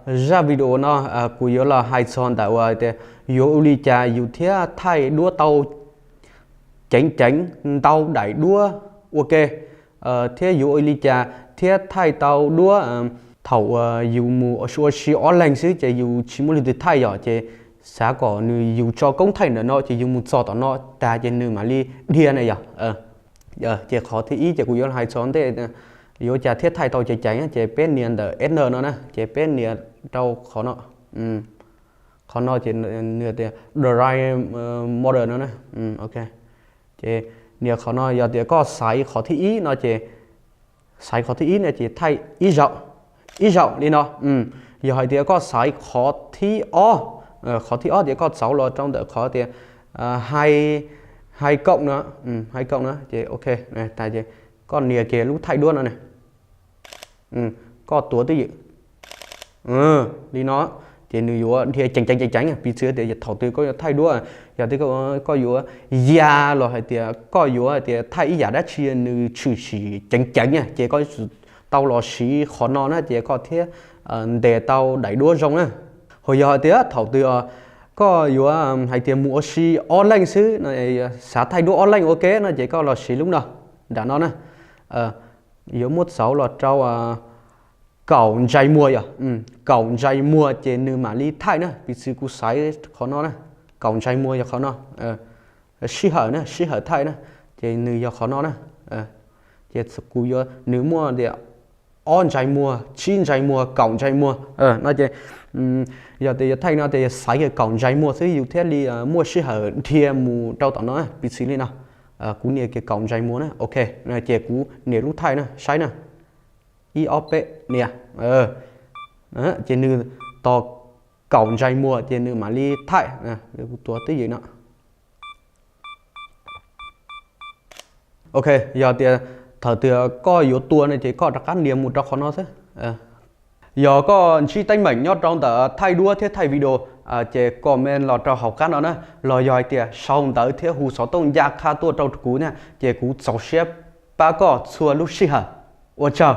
Zaj video no kuv yuav los hais txog ntawm uas tias yuav ua li cas yus thiaj thaij duab tau ceev ceev, ntau daim duab ua ke, thiab yuav ua li cas thiab thaij tau duab thaum uas yus mus ua si ob leeg xwb ces yus tsis muaj leej twg thaij yom, ces xav kom nws yus tso koob thaij ntawm no ces yus mus txog tom no tag ces nws mam li dhia na yom. Ces qhov thib ib ces kuv yuav hais txog ntej yuav cas thiaj thaij tau ceev ceev ces peb nias ntawm Enter no na, ces peb nias rau qhov no, qhov no ces nws tias Derive Model no na. Ok, ces nias qhov no, yog tias koj xaiv qhov thib ib no ces, xaiv qhov thib ib no ces thaij ib zaug, ib zaug li no. Yog hais tias koj xaiv qhov thib ob, qhov thib ob tias koj txauv los rau ntawm qhov tias hais, hais kaum no, hais kaum no ces ok, tas ces koj nias kiag lub thaij duab no ne, koj tuav twj ywm li no, ces nws yuav dhia ceev ceev ceev ceev, piv txwv tias thaum twg koj yuav thaij duab, yog tias koj yuav ya los hais tias koj yuav hais tias thaij ib yam dab tsi nws tshwm sim ceev ceev na ces koj tau los siv qhov no na ces koj thiaj ntes tau daim duab zoo na. Ho yog hais tias thaum twg koj yuav hais tias mus ua si ob leeg xwb, xav thaij duab ob leeg ua ke no ces koj los siv lub no, nram no na. Yuav muab txauv los rau kaum ntsais muag yom, kaum ntsais muag ces nws mam li thaij na, piv txwv kuv xaiv qhov no na, kaum ntsais muag yog qhov no, sij hawm na, sij hawm thaij na, ces nws yog qhov no na. Ces kuv yuav, nws muaj tias ob ntsais muag, tsib ntsais muag, kaum ntsais muag no ces yog tias yuav thaij no ces xaiv kiag kaum ntsais muag xwb yus thiaj li muaj sij hawm dhia mus rau tom no, piv txwv li no. Kuv nias kiag kaum ntsais muag na, ok, ces kuv nias lub thaij na, saib na, ib ob peb nias, ces nws tos kaum ntsais muag ces nws mam li thaij. Kuv tuav twj ywm no. Ok, yog tias thaum twg koj yuav tua no ces koj rov qab nias mus rau qhov no xwb. Yog koj ntsib teeb meem nyob rau ntawm thaij duab thiab thaij video ces comment los rau hauv qab no na, los yog hais tias sau ntawv thiab hu xov tooj ncaj qha tuaj rau kuv na, ces kuv txaus siab pab koj txhua lub sij hawm. Ua tsaug.